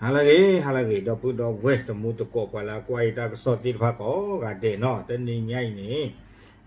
ဟါလၢအဂ့ၤ ဟါလၢအဂ့ၤ ဒီပုၢ်ဒီဝဲၢ် တံၤသကိး ပှၤလၢအကွၢ်ယတၢ်ကစီၣ်သ့ၣ်တဖၣ်ကိးဂၤဒဲးနီၤ, တနံၤညါအံၤန့ၣ်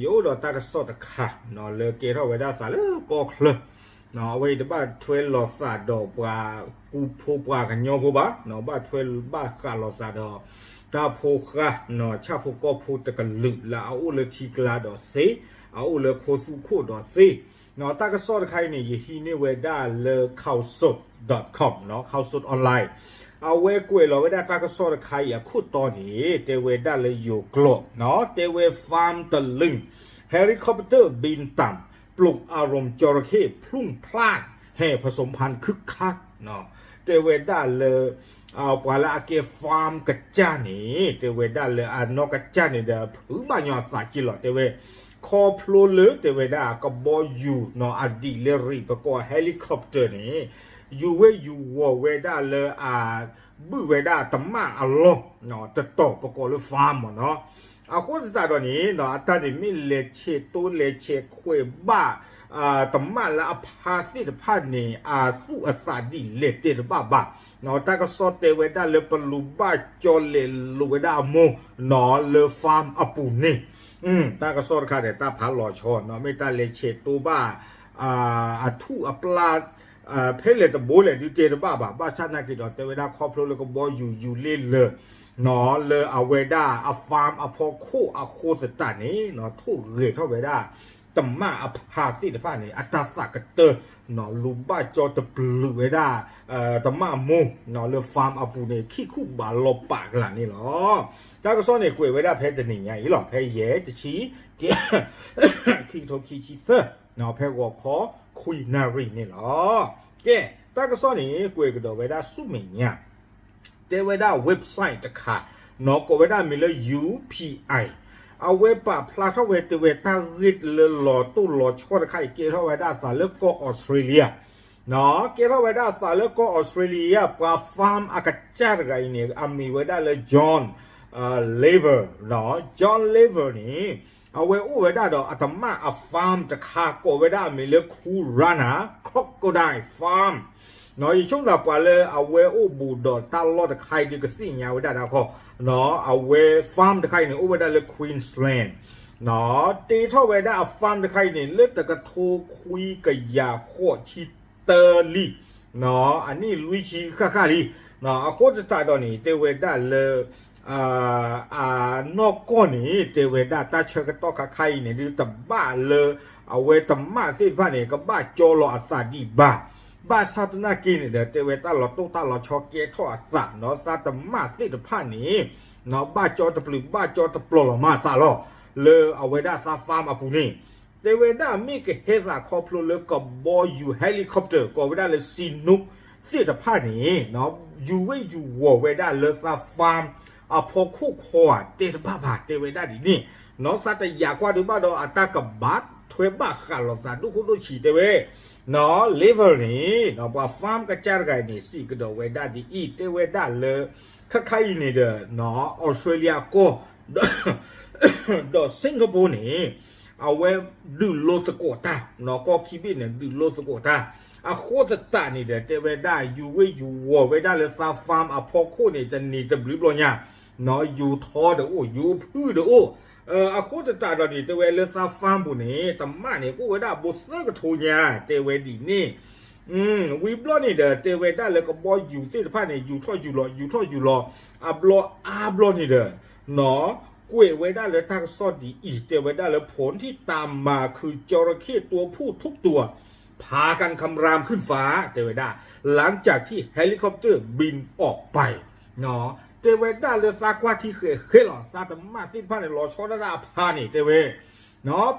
ယအိၣ်ဒီးတၢ်ကစီၣ်တခါနီၤ လၢကဲထီၣ်ဝဲဒၣ်သးလၢကီၢ်ချၢ အဝဲအံၤတဘၣ်ထွဲလိာ်သးဒီးပှၤကူဖိပှၤကညီဖိဘၣ်, ဘၣ်ထွဲဘၣ်ဃးလိာ်သးဒီး တၢ်ဖိဃၢ် ဆၣ်ဖိကီၢ်ဖိတကလုာ်လၢအအိၣ်လၢထံကျါဒီးသ့, အအိၣ်လၢခိသူခိၣ်ဒီးသ့, တၢ်ကစီၣ်တခါအံၤန့ၣ် ယဟံးန့ၢ်ဝဲဒၣ်လၢ ข่าวสด ดอทคอม နီၤ, ข่าวสด ออนไลน์ အဝဲကွဲးလီၤဝဲဒၣ်တၢ်ကစီၣ်တခါအံၤအခိၣ်တီန့ၣ် တဲဝဲဒၣ်လၢယိၤကျိာ်နီၤ, တဲဝဲ ฟาร์มตะลึง เฮลิคอปเตอร์บินต่ำ ปลุกอารมณ์จระเข้พลุ่งพล่าน แห่ผสมพันธุ์คึกคัก တဲဝဲဒၣ်လၢ ပှၤလၢအကဲ farm ကစၢ်န့ၣ် တဲဝဲဒၣ်လၢအနီၢ်ကစၢ်န့ၣ်ဒီး ဖုးဘၣ်ညီအသးက့လီၤ တဲဝဲ, ခီဖျိလၢတဲဝဲဒၣ်ကဘီယူၤနီၤ အဒံးလၢရံၣ်ပကိး helicopter န့ၣ် ယူၤဝဲယူၤဝီၤဝဲဒၣ်လၢအ ဘုၣ်ဝဲဒၣ်တမၣ်အလီၢ် တတီၤပကိးလၢ farm မ့ၢ်နီၤ, အဃိသတးဒီးန့ၣ် အတၢ်န့ၣ်မ့ၢ်လဲၤဆဲးတိလဲၤဆဲးခွဲးဘၣ် တမၣ်လၢအဖါသ့ၣ်တဖၣ်န့ၣ် အသူၣ်အသးဒ်လဲၣ်တဲတဘၣ်ဘၣ်, တၢ်ကစီၣ်တဲဝဲဒၣ်လၢပလူၤဘၣ်ကၠီလဲၤလိာ်ဝဲဒၣ်အမိၢ်နီၤ လၢ farm အပူၤန့ၣ်, တၢ်ကစီၣ်တခါန့ၣ် တၢ်ဖးလီၤဆီနီၤ မ့ၢ်တၢ်လဲၤဆဲးတိဘၣ် အထူၣ်အပျၢ် ဖဲလဲၣ်တဘိလဲၣ်ဒုးတဲတဘၣ်ဘၣ်, ဘၣ်ဆၣ်နာ်က့ဒီးတဲဝဲဒၣ်ခီဖျိလၢကဘီယူၤယူၤလ့လၢာ် လၢအဝဲဒၣ်အ farm အဖီခိၣ်အဃိသတးန့ၣ် ထိၣ်ဂဲၤထီၣ်ဝဲဒၣ် တမၣ်အဖါသ့ၣ်တဖၣ်န့ၣ် အတၢ်သးကတၢၢ် လူၤဘၣ်ကၠီတပျုာ်ဝဲဒၣ် တမၣ်မိၢ်လၢ farm အပူၤန့ၣ် ခံခူၣ်ဘးလီၤပာ်ကလာ်န့ၣ်လီၤ. တၢ်ကစီၣ်န့ၣ်ကွဲးဝဲဒၣ်ဖဲတနံၤညါအံၤလီၤ ဖဲယဲၢ်တဆံ ခံကထိခံဆံသၢ ဖဲဂီၤခီခွံနၣ်ရံၣ်န့ၣ်လီၤ. ကဲ တၢ်ကစီၣ်န့ၣ် ကွဲးကဒီးဝဲဒၣ်ဆူမဲာ်ညါ တဲဝဲဒၣ် website တခါ နီၤ ကိးဝဲဒၣ်မံၤလၢ ယူၤပံၤအံၤ အဝဲပာ်ဖျါထီၣ်ဝဲတဲဝဲတၢ်ဂ့ၢ်လၢလီၤတိၢ်လီၤဆီတခါအံၤ ကဲထီၣ်ဝဲဒၣ်အသးလၢကီၢ်အီစထြ့လယါ ကဲထီၣ်ဝဲဒၣ်အသးလၢကီၢ်အီစထြ့လယါ ပှၤ farm အကစၢ်တဂၤအံၤန့ၣ် အမံၤဝဲဒၣ်လၢ John Lever, John Lever န့ၣ် အဝဲအိၣ်ဝဲဒၣ်ဒီးအတမၣ်အ farm တခါ ကိးဝဲဒၣ်အမံၤလၢ Cool Runner Crocodile Farm ယဆိကမိၣ်ပှၤလၢအဝဲအိၣ်ဘူးဒီးတၢ်လီၢ်တခါအံၤဒုးကသ့ၣ်ညါဝဲဒၣ်ဒၣ်ခီ အဝဲ farm တခါအံၤန့ၣ် အိၣ်ဝဲဒၣ်လၢ Queensland တ့ထီၣ်ဝဲဒၣ်အ farm တခါအံၤန့ၣ် လၢတကထိခွံကယၤဃိးဆံတၢလံ အနံၣ်လွံၢ်ဆံဃၣ်ဃၣ်လံ အဃိသတးဒီးန့ၣ် တဲဝဲဒၣ်လၢ အနီၢ်ကီၢ်န့ၣ် တဲဝဲဒၣ်တၢ်ဆၢကတီၢ်ခါခါအံၤန့ၣ် ဒုးတဘၣ်လၢ အဝဲတမၣ်သ့ၣ်တဖၣ်န့ၣ် ကဘၣ်ကၠီလီၤအသးဒံးဘၣ်. ဘၣ်ဆၣ်သနာ်က့န့ၣ်ဒီး တဲဝဲတၢ်လီၤတိၢ်တၢ်လီၤဆီကဲထီၣ်အသးနီၤ သးတမၣ်သ့ၣ်တဖၣ်န့ၣ် ဘၣ်ကၠီတပျုာ်ဘၣ်ကၠီတပျီၤလီၤမၤအသးလီၤ လၢအဝဲဒၣ်သး farm အပူၤန့ၣ် တဲဝဲဒၣ်မ့ၢ်ကဟဲသးခီဖျိလၢကဘီယူၤ helicopter ကိးဝဲဒၣ်လၢ Chinook သ့ၣ်တဖၣ်န့ၣ် ယူၤဝ့ၢ်ယူၤဝီၤဝဲဒၣ်လၢသး farm အဖီခိၣ်ခီဧါ တဲတဘၣ်ဘၣ် တဲဝဲဒၣ်ဒ်န့ၣ် နီၤ သးတယာ်ကွၢ်ဒုးဘၣ်ဒီးအတၢ်ကဘၣ်ထွဲဘၣ်ဃးလိာ်သးဒိၣ်ခိၣ်ဒိၣ်ဆံးတဲဝဲ နီၤ Lever န့ၣ် ပှၤ farm ကစၢ်တဂၤအံၤန့ၣ် စံးကဒီးဝဲဒၣ်ဒ်အံၤ တဲဝဲဒၣ်လၢ ခဲခါအံၤန့ၣ်ဒီး Australia ကီၢ် ဒီး Singapore န့ၣ် အဝဲဒုးလိသကိးတၢ် ကီၢ်ခံဘ့ၣ်န့ၣ် ဒုးလိသကိးတၢ် အဃိသတးန့ၣ်ဒီး တဲဝဲဒၣ် ယူၤဝ့ၢ်ယူၤဝီၤဝဲဒၣ်လၢသး farm အဖီခိၣ်န့ၣ် တနံၤတဘျုးဘျီညါ ယူၤထီတအိၣ် ယူၤဖုၣ်တအိၣ် အဃိသတးဒီးန့ၣ် တဲဝဲလၢသး farm ပူၤန့ၣ် တမၣ်န့ၣ် ကအိၣ်ဝဲဒၣ်ဘိသၢကထိညါ တဲဝဲဒ်န့ၣ် ဝံၤဘျီန့ၣ်ဒီး တဲဝဲဒၣ်လၢကဘီယူၤသ့ၣ်တဖၣ်န့ၣ် ယူၤထီၣ်ယူၤလီၤ ယူၤထီၣ်ယူၤလီၤ အဘျီအါဘျီန့ၣ်ဒီး နီၤ ကွဲးဝဲဒၣ်လၢတၢ်ကစီၣ်ဒ်အံၤ တဲဝဲဒၣ်လၢ ผลที่ตามมาคือจระเข้ตัวผู้ทุกตัวพากันคำรามขึ้นฟ้า တဲဝဲဒၣ် หลังจากที่ helicopter บินออกไป တဲဝဲဒၣ်လၢသးကွၢ်ထံဃဲးဃဲးလီၤ သးတမၣ်သ့ၣ်တဖၣ်န့ၣ် လီၤဆီဒၣ်တၢ်အဖါန့ၣ် တဲဝဲ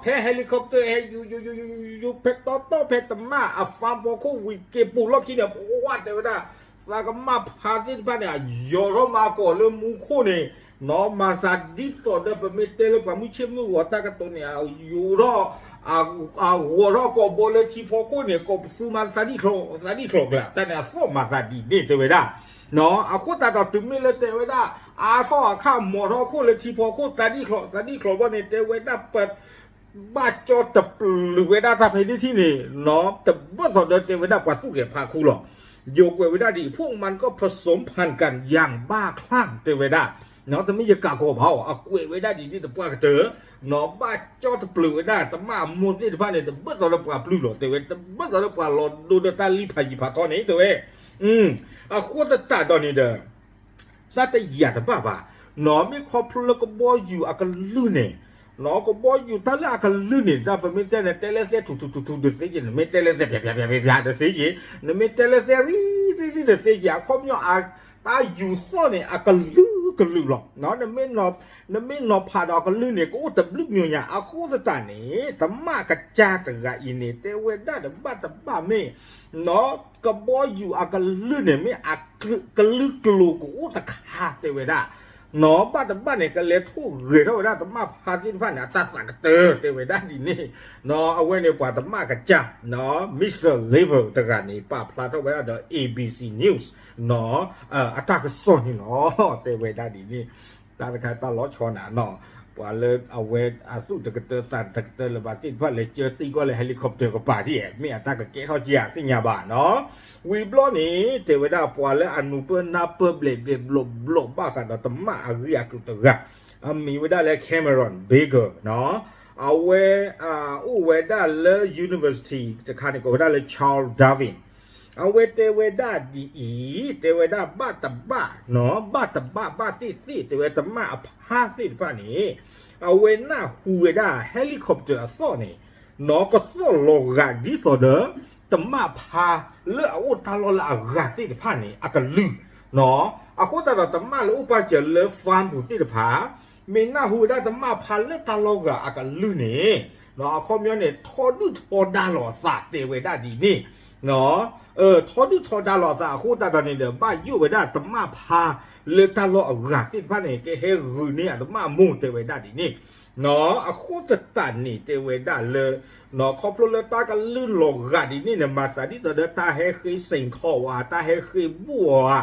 ဖဲ helicopter ဟဲယူၤယူၤယူၤယူၤယူၤ ဖဲတီတီဖဲတမၣ်အ farm ဖီခိၣ်ဝံၤက့ၤပူၤလီၢ်ခံန့ၣ် ပှၤတဲဝဲဒၣ် သးကမၣ်ဖါသ့ၣ်တဖၣ်န့ၣ် အယီၤထီၣ်မၤကီးလၢမူခိၣ်န့ၣ် နီၤ မၤသးဒ်သိးဒီး ပမ့ၢ်တဲလၢပှၤမုၢ်ဆ့ၣ်မုၢ်ဂီၤတၢ်ကတိၤန့ၣ် အယိၤထီၣ် အဂီၤထီၣ်ကိာ်ဘီလၢထံဖီခိၣ်န့ၣ် ကိးပသူမၤသးဒ်ချီ သးဒ်ချီကျါ တၢ်န့ၣ်အသီၣ်မၤသးဒ်န့ၣ်တဲဝဲဒၣ် နီၤ အဃိသတးဒီးတုၤမ့ၢ်လၢတဲဝဲဒၣ် အါထီၣ်အခါမီၤထီၣ်ခိၣ်လၢထံဖီခိၣ် သးဒ်ချီ သးဒ်ချီဘီန့ၣ် တဲဝဲဒၣ်ပ ဘၣ်ကၠီတပျုာ်ဝဲဒၣ်တၢ်ဖဲန့ၣ်ထံၣ်န့ၣ် နီၤ တဘၣ်သိးဒီးတဲဝဲဒၣ်ပှၤသူၣ်ဂဲၤဖးခူလီၤ ယိၤကွဲးဝဲဒၣ်ဒ်အံၤ พวกมันก็ผสมพันธุ์กันอย่างบ้าคลั่ง တဲဝဲဒၣ်, တမ့ၢ်ယကးကီးဘၣ်အီၤ အကွဲးဝဲဒၣ်ဒ်န့ၣ်တပှၢ်ကတၢၢ်, ဘၣ်ကၠီတပျုာ်ဝဲဒၣ် တမၣ်အမိၢ်သ့ၣ်တဖၣ်န့ၣ် တဘၢၣ်သီလၢပှၤပျုၢ်လီၤ တဲဝဲ, တဘၢၣ်သီလၢပှၤလီၤဒိဒီးတၢ်လံဖးယံၤဖးထီန့ၣ် တဲဝဲ အဃိသတးဒီးန့ၣ်ဒီး သးတယာ်တဘၣ်ဘၣ်, မ့ၢ်ခီဖျိလၢကဘီယူၤအကလုၢ်န့ၣ်, ကဘီယူၤတၢ်လၢအကလုၢ်န့ၣ် တၢ်ပမ့ၢ်တဲန့ၣ် တဲလၢသဲထူထူထူထူတသ့က့ၤ, နမ့ၢ်တဲလၢသဲ ပျးပျးပျးပျးတသ့က့ၤ, နမ့ၢ်တဲလၢသဲရံၣ်ရံၣ်တသ့က့ၤ, အခီပညီ တၢ်ယူၤသီၣ်န့ၣ် အကလုာ်ကလုာ်လီၤ. နမ့ၢ်နီၤဖးဒီးအကလုၢ်န့ၣ် ကအိၣ်တဘျုးမျိာ်ညါ အဃိသတးန့ၣ် တမၣ်ကစၢ်တဂၤအံၤန့ၣ် တဲဝဲဒၣ်တဘၣ်တဘၣ်မ့ၢ် ကဘီယူၤအကလုၢ်န့ၣ် မ့ၢ်အကလုာ်ကျိၤကအိၣ်တခါ တဲဝဲဒၣ်, ဘၣ်တဘၣ်န့ၣ် ကလဲၤထိၣ်ဂဲၤထီၣ်ဝဲဒၣ်တမၣ်ဖါသ့ၣ်တဖၣ်န့ၣ် အတၢ်သးကတၢၢ် တဲဝဲဒၣ်ဒ်န့ၣ်, အဝဲန့ၣ်ပှၤတမၣ်ကစၢ် Mister Level တဂၤန့ၣ် ပာ်ဖျါထီၣ်ဝဲဒၣ်ဒီး A B C News အတၢ်ကစီၣ်န့ၣ်လီၤ. တဲဝဲဒၣ်ဒ်န့ၣ် တၢ်တခါတၢ်လီၤဆီနၤနီၤ, ပှၤလၢအဝဲအသူၣ်တကတၢၢ်သးတကတၢၢ်လၢၤဘၣ်သ့ၣ်တဖၣ် လဲၤကၢတံၢ်ကွၢ်လၢ helicopter ကပၤထံၣ် မ့ၢ်အတၢ်ကကဲထီၣ်က့ၤဧါသ့ၣ်ညါဘၣ်နီၤ. ဝံၤဘျီန့ၣ် တဲဝဲဒၣ်ပှၤလၢအနုာ်ပၢနၢ်ပၢဘျဲးဘျဲးဘျီဘျီ ဘၣ်ဃးဒီးတမၣ်အဂ့ၢ်အကျိၤတဂၤ အမံၤဝဲဒၣ်လၢ Cameron Baker နီၤ, အဝဲ အိၣ်ဝဲဒၣ်လၢ university တခါန့ၣ် ကိးဝဲဒၣ်လၢ Charles Darwin အဝဲတဲဝဲဒၣ်ဒ်အံၤ, တဲဝဲဒၣ်ဘၣ်တဘၣ်နီၤ, ဘၣ်တဘၣ်ဘၣ်သ့ၣ်သ့ၣ် တဲဝဲတမၣ်အဖါသ့ၣ်တဖၣ်န့ၣ် အဝဲနၢ်ဟူဝဲဒၣ် helicopter အသီၣ်န့ၣ် နီၤ ကသီၣ်လီၤဂာ်ဒ်သိးဒီး တမၣ်ဖါလၢအအိၣ်တၢ်လီၢ်လၢအဂၤသ့ၣ်တဖၣ်န့ၣ် အကလုၢ်နီၤ. အဃိသတးဒီးတမၣ်လၢအိၣ်ပာ်စၢၤလၢ farm ပူၤသ့ၣ်တဖၣ် မ့ၢ်နၢ်ဟူဝဲဒၣ်တမၣ်ဖါလၢတၢ်လီၢ်ဂၤအကလုၢ်န့ၣ် အခီပညီန့ၣ် ထီဒုၣ်ထီဒါလီၤအသး တဲဝဲဒၣ်ဒ်န့ၣ်, ထီဒုၣ်ထီဒါလီၤအသးအဃိသတးဒီးန့ၣ်ဒီး ဘၣ်ယိၣ်ဝဲဒၣ်တမၣ်ဖါလၢတၢ်လီၢ်အဂၤသ့ၣ်တဖၣ်န့ၣ် ကဟဲဂုာ်န့ၢ်အတမၣ်အမိၢ် တဲဝဲဒၣ်ဒ်န့ၣ် အဃိသတးန့ၣ် တဲဝဲဒၣ်လၢ ခီဖျိလၢတၢ်ကလုၢ်လီၤဂာ်ဒ်န့ၣ်န့ၣ် မၤသးဒ်သိးဒီး တၢ်ဟဲဃ့စ့ၣ်ခီၣ်ဝဲ တၢ်ဟဲဃ့ဘူၣ်အီၤဧါ,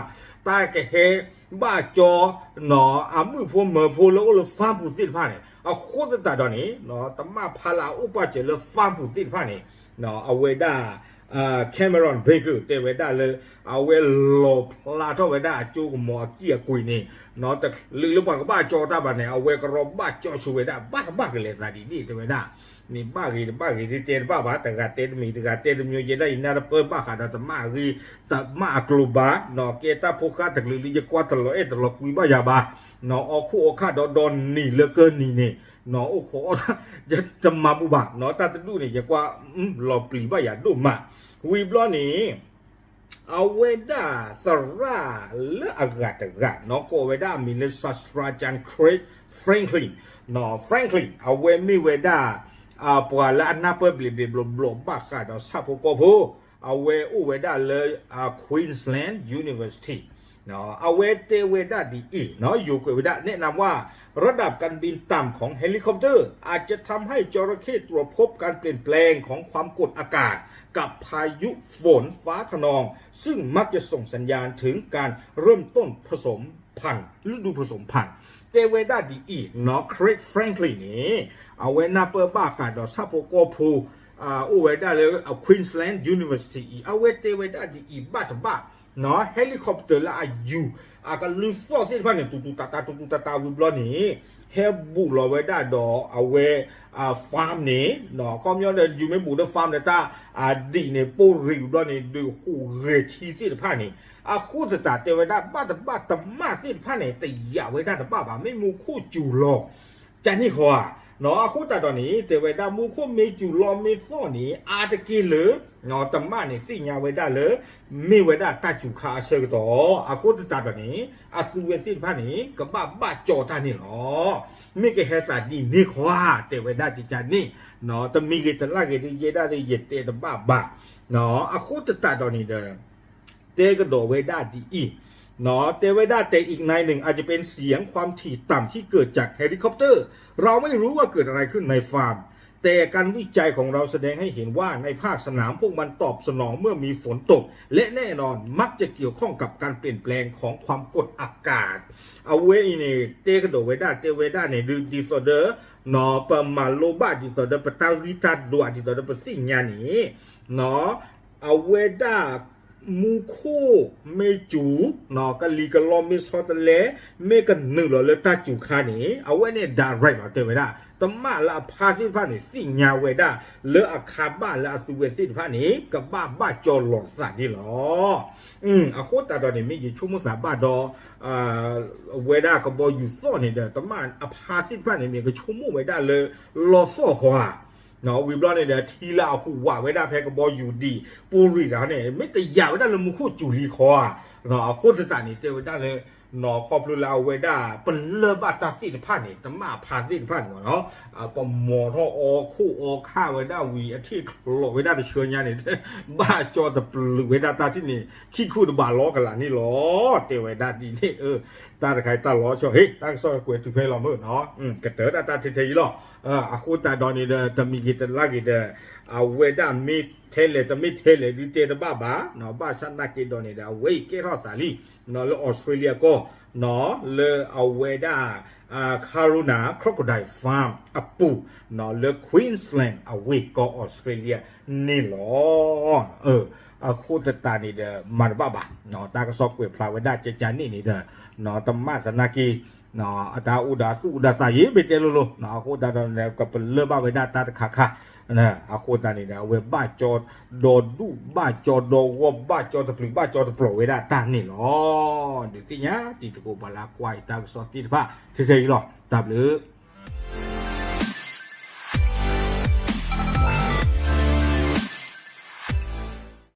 တၢ်ကဟဲဘၣ်ကၠီ အမုၣ်ဖိမၢၤဖိလၢအိၣ်လၢ farm ပူၤသ့ၣ်တဖၣ်န့ၣ် အဃိသတးဒီးန့ၣ် တမၣ်ဖါလၢအအိၣ်ပာ်စၢၤလၢ farm ပူၤသ့ၣ်တဖၣ်န့ၣ် အဝဲဒၣ် Cameron Baker တဲဝဲဒၣ်လၢ အဝဲလီၣ်ဖျါထီၣ်ဝဲဒၣ်အစိကမီၤအကံၢ်အကွံာ်န့ၣ် တလုာ်လၢပှၤကဘၣ်ကၠီတၢ်ဘၣ်န့ၣ် အဝဲကရီဘၣ်ကၠီဆိဝဲဒၣ် ဘၣ်တဘၣ်ကလဲၤသးဒ်န့ၣ် တဲဝဲဒၣ် မ့ၢ်ဘၣ်ဂ့ၤတဘၣ်ဂ့ၤ တဲတဘၣ်ဘၣ် တဂၤတဲတမံၤ တဂၤတဲတမံၤ ယဲဒၣ်ယနၢ်တပၢၢ်ဘၣ်ဃးဒီးတမၣ်အဂ့ၢ် တမၣ်အကျိၤဘၣ် ကဲတၢ်ဖိဃၢ်တကလုာ်လၢယကွၢ်တလီၤအဲၣ်တလီၤကွံဘၣ်ယၤဘၣ် အီၣ်ခိၣ်အီၣ်ခၣ်ဒီးဒီနံၤလၢကၢနံၤန့ၣ် အိၣ်ခိးအီၣ်တၢ် တမၤဘူၣ်ဘၣ် တၢ်တဒူၣ်န့ၣ် ယကွၢ်လီၤပျံၤဘၣ်ယၤဒိၣ်မး ဝံၤဘျီန့ၣ် အဝဲဒၣ်သရၣ်လၢအဂၤတဂၤ ကိးဝဲဒၣ်အမံၤလၢ Saskatchewan Craig Franklin, Franklin အဝဲမ့ၢ်ဝဲဒၣ် ပှၤလၢအနၢ်ပၢၢ်ဘျဲးဘျဲးဘျီဘျီဘၣ်ဃးဒီးဆၣ်ဖိကီၢ်ဖိ အဝဲအိၣ်ဝဲဒၣ်လၢ Queensland University အဝဲတဲဝဲဒၣ်ဒ်အံၤ ယိၤကွဲးဝဲဒၣ် แนะนำว่า ระดับการบินต่ำของเฮลิคอปเตอร์ อาจจะทำให้จระเข้ตรวจพบการเปลี่ยนแปลงของความกดอากาศกับพายุฝนฟ้าคะนอง ซึ่งมักจะส่งสัญญาณถึงการเริ่มต้นผสมพันธุ์ ฤดูผสมพันธุ์ တဲဝဲဒၣ်ဒ်အံၤ Craig Franklin န့ၣ် အဝဲနၢ်ပၢၢ်ဘၣ်ဃးဒီးဆၣ်ဖိကီၢ်ဖိ အိၣ်ဝဲဒၣ်လၢ Queensland University အံၤ အဝဲတဲဝဲဒၣ်ဒ်အံၤ ဘၣ်တဘၣ် helicopter လၢအယူၤ အကလုၢ်သီၣ်သ့ၣ်တဖၣ်န့ၣ် တူၤတူၤတၢ်တၢ် တူၤတူၤတၢ်တၢ်ဝံၤဘျီန့ၣ် ဟဲဘူးလီၤဝဲဒၣ်ဒီးအဝဲ farm န့ၣ် ခီပညီဒီး ယူၤမ့ၢ်ဘူးဒီး farm န့ၣ် တၢ်အဒံးန့ၣ် ပိၢ်ရံးဝံၤဘျီန့ၣ် ဒုးဟူးဂဲၤထံသ့ၣ်တဖၣ်န့ၣ် အဃိသတးတဲဝဲဒၣ် ဘၣ်တဘၣ်တမၣ်သ့ၣ်တဖၣ်န့ၣ် တယာ်ဝဲဒၣ်တဘၣ်ဘၣ် မ့ၢ်မူခိၣ်စူၤလီၤ ကန့ၣ်ဃီဧါ အဃိသတးဒီးန့ၣ် တဲဝဲဒၣ် မူခိၣ်မ့ၢ်စူၤလီၤမ့ၢ်သီၣ်န့ၣ် အါတက့ၢ်လၢ တမၣ်န့ၣ် သ့ၣ်ညါဝဲဒၣ်လၢ မ့ၢ်ဝဲဒၣ်တၢ်စူၤခါအဆၢကတီၢ် အဃိသတးဒီးန့ၣ် အသုဝဲသ့ၣ်တဖၣ်န့ၣ် ကဘၣ်ဘၣ်ကၠီတၢ်န့ၣ်လီၤ. မ့ၢ်ကဟဲသးဒ်န့ၣ်ဃီဧါ တဲဝဲဒၣ်ကကန့ၣ် တမံၤဂ့ၤတလၢ်ဂ့ၤဒ်ယဲဒၣ်ဒီး ယတဲတဘၣ်ဘၣ် အဃိသတးဒီးန့ၣ်ဒီး တဲကဒီးဝဲဒၣ်ဒ်အံၤ တဲဝဲဒၣ် แต่อีกนายหนึ่งอาจจะเป็นเสียงความถี่ต่ำที่เกิดจากเฮลิคอปเตอร์ เราไม่รู้ว่าเกิดอะไรขึ้นในฟาร์ม แต่การวิจัยของเราแสดงให้เห็นว่าในภาคสนามพวกมันตอบสนองเมื่อมีฝนตก และแน่นอนมักจะเกี่ยวข้องกับการเปลี่ยนแปลงของความกดอากาศ အဝဲအံၤန့ၣ် တဲကဒီးဝဲဒၣ် တဲဝဲဒၣ်န့ၣ် ဒ်သိးဒီး ပမၤလိဘၣ်ဒ်သိးဒီး ပတၢ်ဂံၢ်တၢ်ဒွးဒ်သိးဒီး ပသ့ၣ်ညါန့ၣ် အဝဲဒၣ် မူခိၣ်မ့ၢ်စူၤ, ကလံၤကလီမ့ၢ်ဆီတလဲ, မ့ၢ်ကနုာ်လီၤလၢတၢ်စူၤခါန့ၣ် အဝဲန့ၣ် direct လီၤ တဲဝဲဒၣ် တမၣ်လၢအဖါသ့ၣ်တဖၣ်န့ၣ် သ့ၣ်ညါဝဲဒၣ် လၢအခါဘၣ်လၢအသုဝဲသ့ၣ်တဖၣ်န့ၣ် ကဘၣ်ဘၣ်ကၠီလီၤသးန့ၣ်လီၤ. အဃိသတးဒီးန့ၣ် မ့ၢ်ယဆိကမိၣ်သးဘၣ်ဒီး ဝဲဒၣ်ကဘီယူၤသီၣ်န့ၣ်ဒီး တမၣ်အဖါသ့ၣ်တဖၣ်န့ၣ် မ့ၢ်ကဆိကမိၣ်ဝဲဒၣ်လၢ လီၤသီၣ်ဃီဧါ. ဝံၤဘျီန့ၣ်ဒီး ထံလၢအဟူးဝးဝဲဒၣ်ဖဲကဘီယူၤဒံး ပူၤရံၣ်သးန့ၣ် မ့ၢ်တယာ်ဝဲဒၣ်လၢမူခိၣ်စူၤလံဃီဧါ. အဃိသတးန့ၣ် တဲဝဲဒၣ်လၢ ခီဖျိလၢအဝဲဒၣ် ပလၢၢ်ဘၣ်တၢ်သ့ၣ်တဖၣ်န့ၣ် တမၣ်အဖါသ့ၣ်တဖၣ်န့ၣ်မ့ၢ်နီၤ ပမီၤထီၣ်အီခိၣ်အီခၣ်ဝဲဒၣ်ဝံၤ အထံၣ်ချီးဝဲဒၣ်တဆှၢညါန့ၣ် ဘၣ်ကၠီတပျုာ်ဝဲဒၣ်တၢ်ထံၣ်န့ၣ် ခံခူၣ်တဘၣ်လီၤကလာ်န့ၣ်လီၤ. တဲဝဲဒၣ်ဒ်န့ၣ် တၢ်တခါအံၤတၢ်လီၤဆီ ဟ့ၣ် တၢ်ကစီၣ်ကွဲးတုၤဖဲလီၤမုၢ်နီၤ ကတၢၢ်ဒၣ်တၢ်ထဲထဲအံၤလီၤ. အဃိသတးဒီးန့ၣ်ဒီး တမံၤဂ့ၤတလါဂ့ၤဒီး အဝဲဒၣ်မ့ၢ်ထဲလဲၣ်တမ့ၢ်ထဲလဲၣ်ဒုးတဲတဘၣ်ဘၣ် ဘၣ်ဆၣ်နာ်က့ဒီးန့ၣ်ဒီး အဝဲအံၤကဲထီၣ်သးလံ လၢ Australia ကီၢ် လၢအဝဲဒၣ် Kaurna Crocodile Farm အပူၤ လၢ Queensland အဝ့ၢ်ကီၢ် Australia န့ၣ်လီၤ. အဃိသတးန့ၣ်ဒီး မၤတဘၣ်ဘၣ် တၢ်ကစီၣ်ကွဲးဖျါဝဲဒၣ်ကကန့ၣ်န့ၣ်ဒီး တမၣ်သနာ်က့ အတၢ်အိၣ်ဒီးသူၣ်အိၣ်ဒီးသးယံၤ မ့ၢ်တဲလိၤလိၤ အဃိသတးဒီးန့ၣ် ကပလၢၢ်ဘၣ်ဝဲဒၣ်တၢ်တခါခါ အဃိသတးန့ၣ်ဒီး အဝဲဘၣ်ကၠီဒီဒူၣ် ဘၣ်ကၠီဒီဂီၢ် ဘၣ်ကၠီတပျုာ် ဘၣ်ကၠီတပျီၤဝဲဒၣ်တၢ်န့ၣ်လီၤ. ဒုးသ့ၣ်ညါတံၤသကိးပှၤလၢကွၢ်အံၤတၢ်ကစီၣ်သ့ၣ်တဖၣ် ထဲထဲအံၤလီၤ. တၢ်ဘျုး